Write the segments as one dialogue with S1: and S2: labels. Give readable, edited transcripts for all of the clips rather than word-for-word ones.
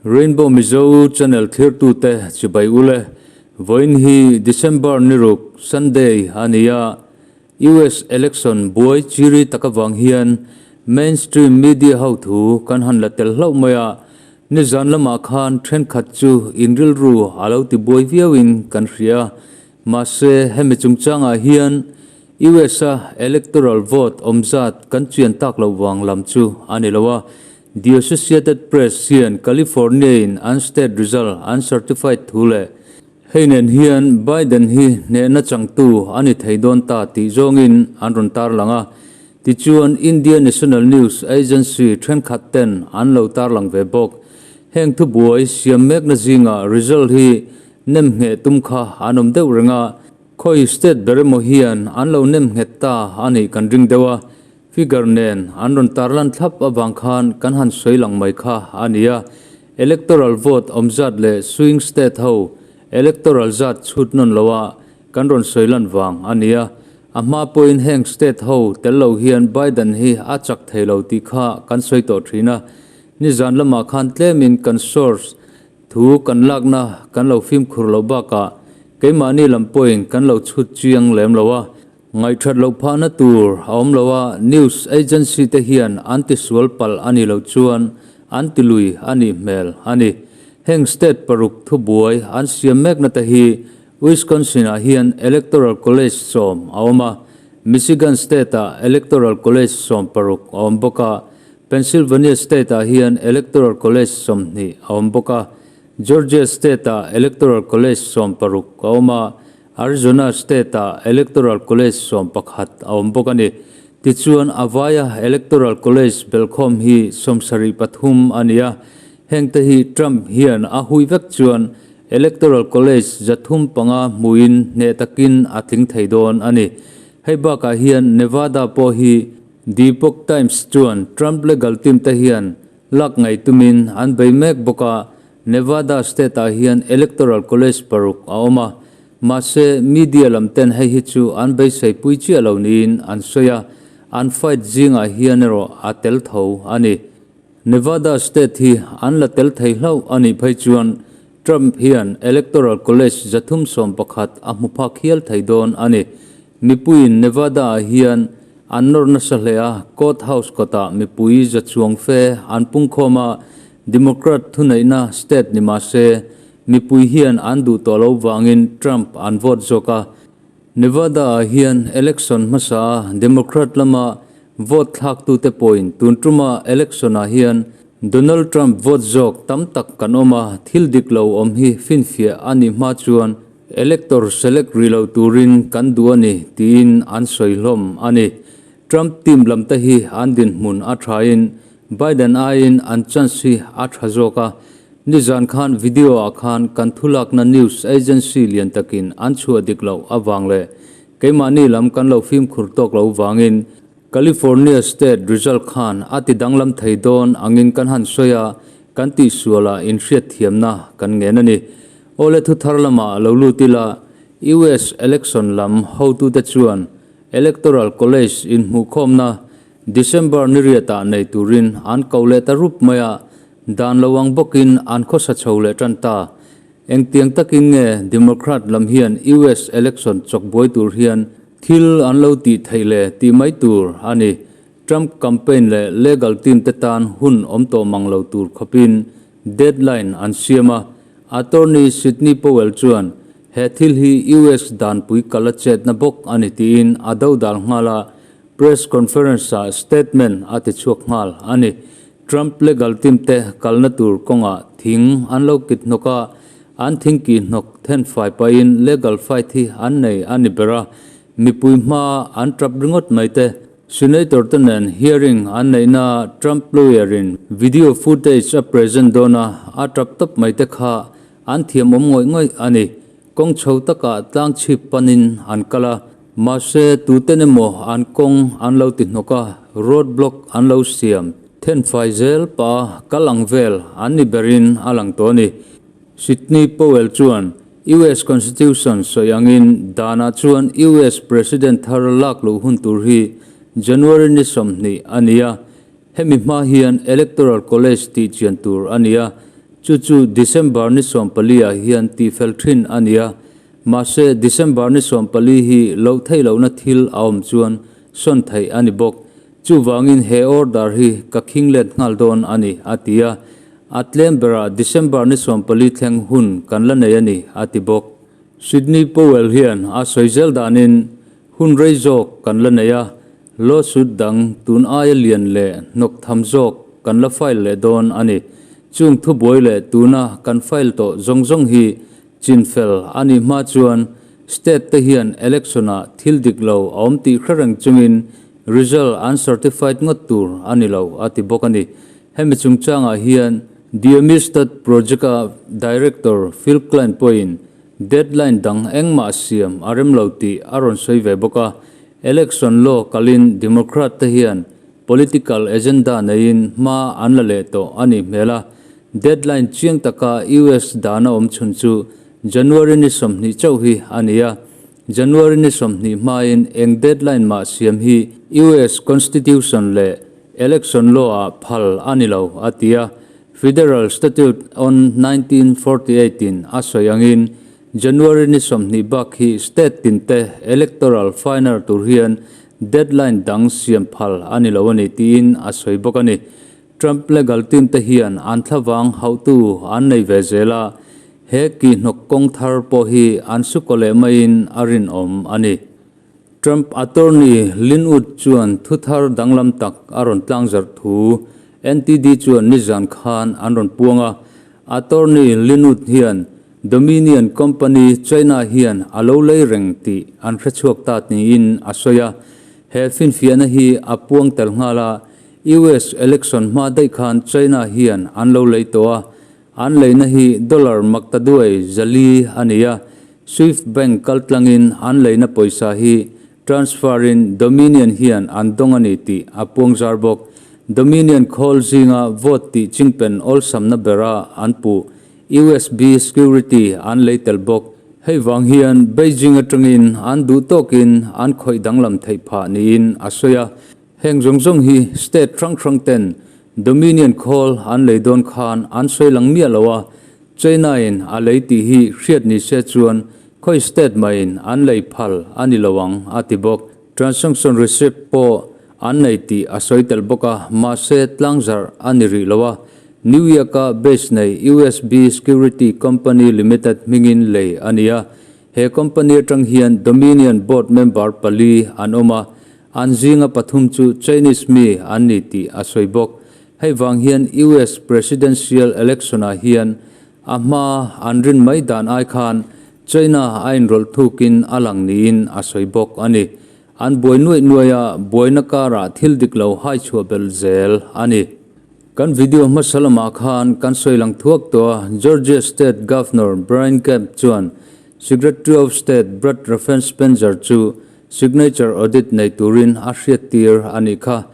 S1: Rainbow Mizo channel thirtute chibai ule. Vawiin hi December ni ruk Sunday a ni a, US election buai chiri tak avang hian mainstream media ho thu kan han la tel hlauh mai a, nizan lamah khan thenkhat chu in rilru a lo ti buai viauin kan hria. Mahse hemi chungchangah hian US a electoral vote awm zat kan chian tak loh vang lam chu a ni lo a, The Associated Press hian California-in an state result an certified thu leh hei nen hian Biden hi hnehna changtu a ni thei dawn ta tih zawngin an rawn tarlang a. Tichuan India National News Agency thenkhat ten an lo tarlang ve bawk. Heng thubuai siam mekna zingah result hi nem ngheh tum kha an awm deuh reng a, khawi state ber emaw hian an lo nem nghet ta a nih kan ring deuh a. Figure nen an rawn tarlan thlap avang khan kan han sawi lang mai kha a ni a. Electoral vote awm zat leh swing state ho electoral zat chhut nawn loa kan rawn sawi lan vang a ni a. A hma pawhin heng state ho tel lo hian Biden hi a chak thei lo tih kha kan sawi tawh thin a. Nizan lamah khan tlemin kan source thu kan lakna kan lo fimkhur loh bakah keimahni lam pawhin kan lo chhut chiang lem lo a. Ngaihthat loh phahna tur a awm lo a, news agency te hian an tisual palh a nih loh chuan an tilui a nih hmel a ni. Heng state paruk thubuai an siam mekna te hi Wisconsin ah hian Electoral College sawm a awm a, Michigan state ah Electoral College 16 a awm bawk a, Pennsylvania state ah hian Electoral College 20 a awm bawk a, Georgia state ah Electoral College 16 a awm a, Arizona State-ah Electoral College 11 a awm bawk a ni. Tichuan, a vaia Electoral College belhkhawm hi 73 a ni a, hengte hi Trump hian a hui vek chuan Electoral College 305 hmuin hneh takin a tling thei dawn a ni. Hei bakah hian Nevada pawh hi The Epoch Times chuan Trump legal team te hian lak ngaih tumin an bei mek bawk a, Nevada state-ah hian Electoral College paruk a awm a, mahse media lam ten hei hi chu an beisei pui chiah lo niin an sawi a, an fight zingah hian erawh a tel tho a ni. Nevada state hi an la tel thei hlauh a nih phei chuan Trump hian Electoral College 311 a hmu phak hial thei dawn a ni. Mipuiin Nevada-ah hian an nawr nasa hle a, Court House kawtah mipui za chuang fe an pungkhawm a, Democrat thuneihna state ni mah se, mipui hian an duh tawh lo vangin Trump an vote zawk a. Nevada-ah hian election hmasa a Democrat lama vote thlaktute pawhin tun tuma election-ah hian Donald Trump vote zawk tam tak kan awm a, thil dik lo awm hi finfiah a nih hma chuan Elector select rih lo turin kan duh a ni, tiin an sawi hlawm a ni. Trump team lam te hi an dinhmun a thain Biden aiin an chance hi a tha zawk a. Nizan khan video ah khan kan thulakna news agency lian takin an chhuah dik loh avang leh keimahni lam kan lo fimkhur tawk lo vangin California state result khan a ti danglam thei dawn angin kan han sawi a, kan tihsualah inhriatthiamna kan ngen a ni. Awle thuthar lamah lo lut ila, US election lam hotute chuan Electoral College inhmuhkhawmna December ni riatah nei turin an ko leh ta rup mai a, dan lo ang bawkin an khawsa chho leh tan ta. Engtiang takin nge Democrat lam hian US election chawkbuai tur hian Thil an lo tih theih leh tih mai tur a ni. Trump campaign leh legal team te tan hun awm tawh mang lo tur khawpin deadline an siam a. Attorney Sidney Powell chuan he thil hi US danpui kal a chetna bawk a ni tiin a dodal nghal a, press conference-ah statement a ti chhuak nghal a ni. Trump legal team te kalna tur kawngah thing an lo kit hnawk a, An thingki hnawk thenfai pahin legal fight hi an nei a ni ber a, mipui hma an tap ringawt mai te. Senator te nen hearing an neihna Trump lawyer in video footage a present dawn a, a tap tawp mai te kha an thiam awm ngawih ngawih a ni. Kawng chho takah tlang chhip panin an kal a, mahse tuten emaw an kawng an lo ti hnawk a, road block an lo siam thenfai zel pah a kal ang vel an ni berin a lang tawh a ni. Sidney Powell chuan US Constitution sawi angin danah chuan US President thar lak luh hun tur hi January ni 20 a ni a, hemi hma hian Electoral College tih chian tur a ni a. Chu chu December ni 14 ah hian tihfel thin a ni a, mahse December ni 14 hi loh theih lohna thil a awm chuan sawn theih a ni bawk. Chuvangin he order hi ka khing let nghal dawn a ni, a ti a. A tlem berah December ni 14 thleng hun kan la nei a ni, a ti bawk. Sidney Powell hian a sawi zel danin hun rei zawk kan la nei a, lawsuit dang tun aia lian leh hnawk tham zawk kan la file leh dawn a ni. Chung thubuai leh tuna kan file tawh zawng zawng hi chinfel a nih hma chuan state te hian election ah thil dik lo a awm tih hre reng chungin result an certified ngawt tur a ni lo, a ti bawk a ni. Hemi chungchangah hian The Amistad Project-a Director Phil Klein pawhin deadline dang engmah siam a rem lo tih a rawn sawi ve bawk a. Election law kalin Democrat te hian political agenda neiin hma an la leh tawh a nih hmel a. Deadline chiang taka US dana awm chhun chu January ni 20 chauh hi a ni a. January ni 20 hmain eng deadline mah siam hi US Constitution leh Election law ah phal a ni lo, a ti a. Federal Statute on 1948 in a sawi angin January ni 20 bak hi state tinte electoral final tur hian deadline dang siam phal a ni lo a ni tiin a sawi bawk a ni. Trump legal team te hian an thlavang hauhtu an nei ve zel a, he kihhnawk kawng thar pawh hi an sukaw leh maiin a rinawm a ni. Trump attorney Lin Wood chuan thu thar danglam tak a rawn tlang zarh thu NTD chuan nizan khan an rawn puang a. Attorney Lin Wood hian Dominion company China hian a lo lei reng tih an hrechhuak ta niin a sawi a. He finfiahna hi a puang tel nghal a, US election hma daih khan China hian an lo lei tawh a. An leina hi dollar maktaduai 400 a ni a, Swift Bank kaltlangin an leina pawisa hi transfer in Dominion hian an dawng a ni tih a puang zar bawk. Dominion khawl zinga vote tih chingpen awlsamna bera an puh USB security an lei tel bawk. Hei vang hian Beijing atangin an duh tawkin an khawih danglam theih phah niin a sawi a. Heng zawng zawng hi state hrang hrang ten Dominion khawl an lei dawn khan an sawi lang miah lo a, China in a lei tih hi hriat ni se chuan khawi state maiin an lei phal a ni lo ang, a ti bawk. Transaction receipt pawh an nei tih a sawi tel bawk a, mahse tlangzarh a ni rih lo a. New York-a base nei USB Security Company Limited hmingin lei a ni a, he company atang hian Dominion board member pali an awm a, An zinga pathum chu Chinese mi an ni tih a sawi bawk. Hei vang hian US Presidential Election ah hian a hma an rin mai dan ai khan China a inrawlh thukin a lang niin a sawi bawk a ni. An buai nuaih nuaih a, buaina karah thil dik lo hai chhuah belh zel a ni. Kan video hmasa lamah khan kan sawi lang thuak tawh a, Georgia State Governor Brian Kemp chuan Secretary of State Brad Raffensperger chu Signature audit nei turin a hriattir a nih kha.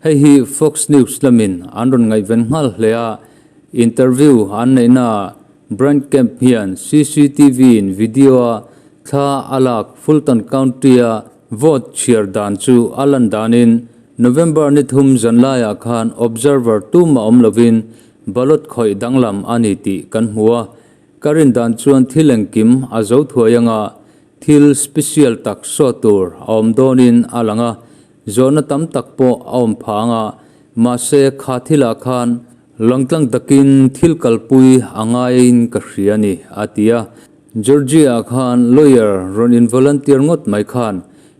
S1: Hei hi Fox News lamin an rawn ngaihven nghal hle a, interview an neihnaah Brian Kemp hian CCTV in video-a thla a lak Fulton County-a vote chhiar dan chu a lan danin November ni thum zanlaiah khan observer tumah awm lovin ballot khawih danglam a ni tih kan hmu a. Ka rin dan chuan thil engkim a zo thuai anga Thil special tak saw tur a awm dawnin a lang a, zawhna tam tak pawh a awm phah ang a, mahse kha thilah khan langtlang takin thil kalpui a ngaiin ka hria a ni, a ti a. Georgia-ah khan lawyer rawn in volunteer ngawt mai khan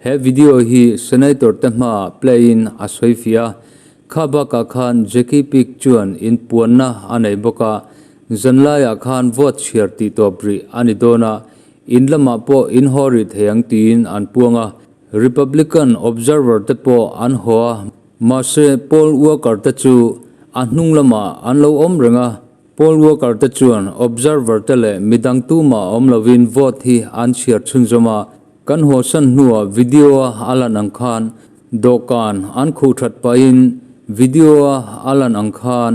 S1: he video hi senator te hmaah play-in a sawi fiah a, kha bakah khan Jackie Peek chuan inpuanna a nei bawk a, zanlaiah khan vote chhiar tih tawp rih a ni dawn a, In lamah pawh in haw rih thei ang tiin an puang a, Republican observer te pawh an haw a, mahse poll worker te chu a hnung lamah an lo awm reng a, poll worker te chuan observer te leh midang tumah awm lovin vote hi an chhiar chhunzawm a, kan haw san hnuah video a a lan ang khan dawhkan an khuh that pahin video a a lan ang khan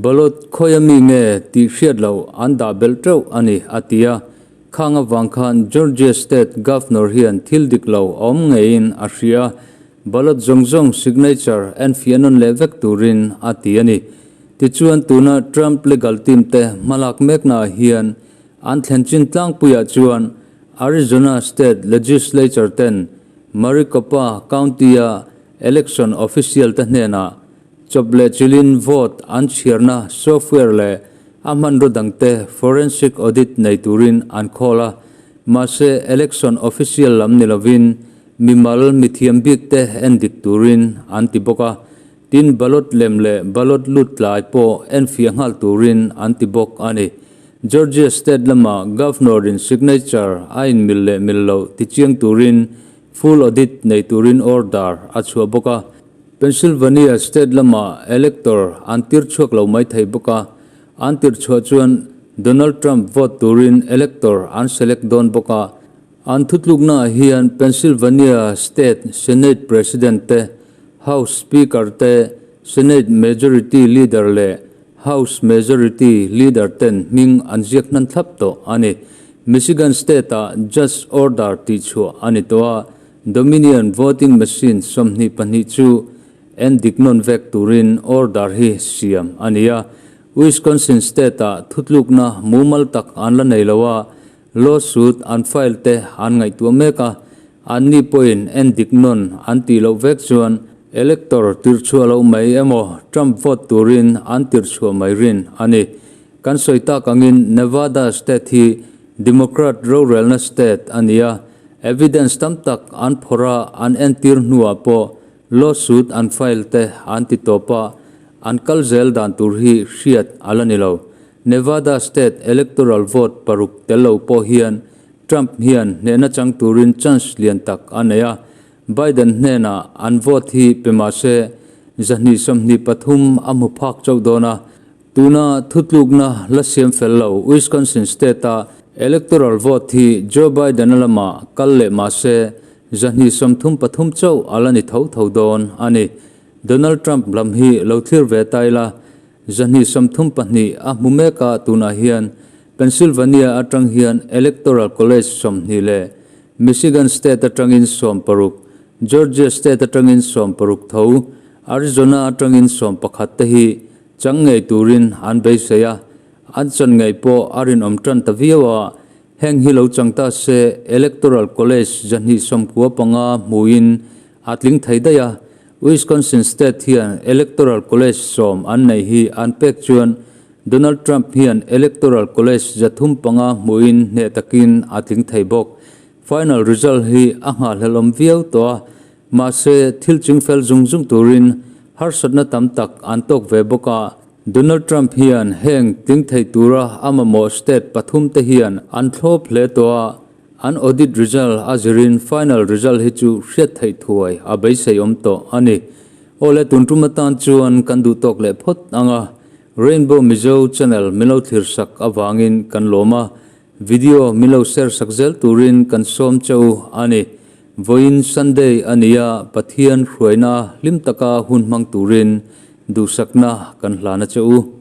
S1: Ballot khawi ami nge tih hriat loh an dah belh teuh a ni, a ti a. Khang avang khan Georgia State Governor hian thil dik lo a awm ngeiin a hria. Ballot zawng zawng signature en fiah nawn leh vek turin a ti a ni. Tichuan tuna Trump legal team te hmalak meknaah hian an thlen chin tlangpuiah chuan Arizona state legislature ten Maricopa County-a election official te hnenah chawp leh chilhin vote an chhiarna software leh a hmanraw dangte forensic audit nei turin an call a, mahse election official lam ni lovin mimal mithiam bikte endik turin an ti bawk a. Tin, ballot lem leh ballot lut tlai pawh enfiah nghal turin an ti bawk a ni. Georgia state lama Governor-in signature a inmil leh mil loh tichiang turin full audit nei turin order a chhuah bawk a. Pennsylvania state lama elector an tir chhuak lo mai thei bawk a, an tir chhuah chuan Donald Trump vote turin elector an select dawn bawk a. An thutluknaah hian Pennsylvania state Senate President te, House Speaker te, Senate Majority Leader leh House Majority Leader ten hming an ziak hnan thlap tawh a ni. Michigan state-ah Judge Order tihchhuah a ni tawh a, Dominion voting machine 22 chu en dik nawn vek turin order hi siam a ni a. Wisconsin state-ah thutlukna mumal tak an la nei lo a, Lawsuit an file te an ngaihtuah mek a, anni pawhin en dik nawn an tih loh vek chuan elector tirchhuah loh mai emaw Trump vote turin an tirchhuah mai rin a ni. Kan sawi tak angin Nevada state hi Democrat rorelna state a ni a, evidence tam tak an phawrh a an entir hnuah pawh lawsuit an file te an ti tawp a, an kal zel dan tur hi hriat a la ni lo. Nevada state electoral vote paruk tel lo pawh hian Trump hian hnehna chang turin chance lian tak a nei a, Biden hnenah an vote hi pe mah se 223 a hmu phak chauh dawn a. Tuna thutlukna la siam fel lo Wisconsin state-a electoral vote hi Joe Biden-a lamah kal leh mah se 233 chauh a la ni tho tho dawn a ni. Donald Trump lam hi lo thlir ve ta ila, 232 a hmu mek a, tunah hian Pennsylvania atang hian Electoral College 20 leh Michigan state atangin 16, Georgia state atangin 16 tho, Arizona atangin 11 te hi chang ngei turin an beisei a, an chan ngei pawh a rinawm tan ta viau a, heng hi lo chang ta se Electoral College 295 hmuin a tling thei daih a, Wisconsin state hian Electoral College 10 an neih hi an pek chuan Donald Trump hian Electoral College 305 hmuhin hneh takin a tling thei bawk. Final result hi a nghahhlelawm viau tawh a, mahse thil chingfel zung zung turin harsatna tam tak an tawk ve bawk a. Donald Trump hian heng tling thei tura a mamawh state pathum te hian an thlawp hle tawh a, An audit result a zirin final result hi chu hriat theih thuai a beisei awm tawh a ni. Awle tun tum atan chuan kan duh tawk leh phawt ang a, Rainbow Mizo channel min lo thlir sak avangin kan lawm a, video min lo share sak zel turin kan sawm che u a ni. Vawiin Sunday a nia Pathian hruaina hlim taka hun hmang turin duhsakna kan hlan a che u.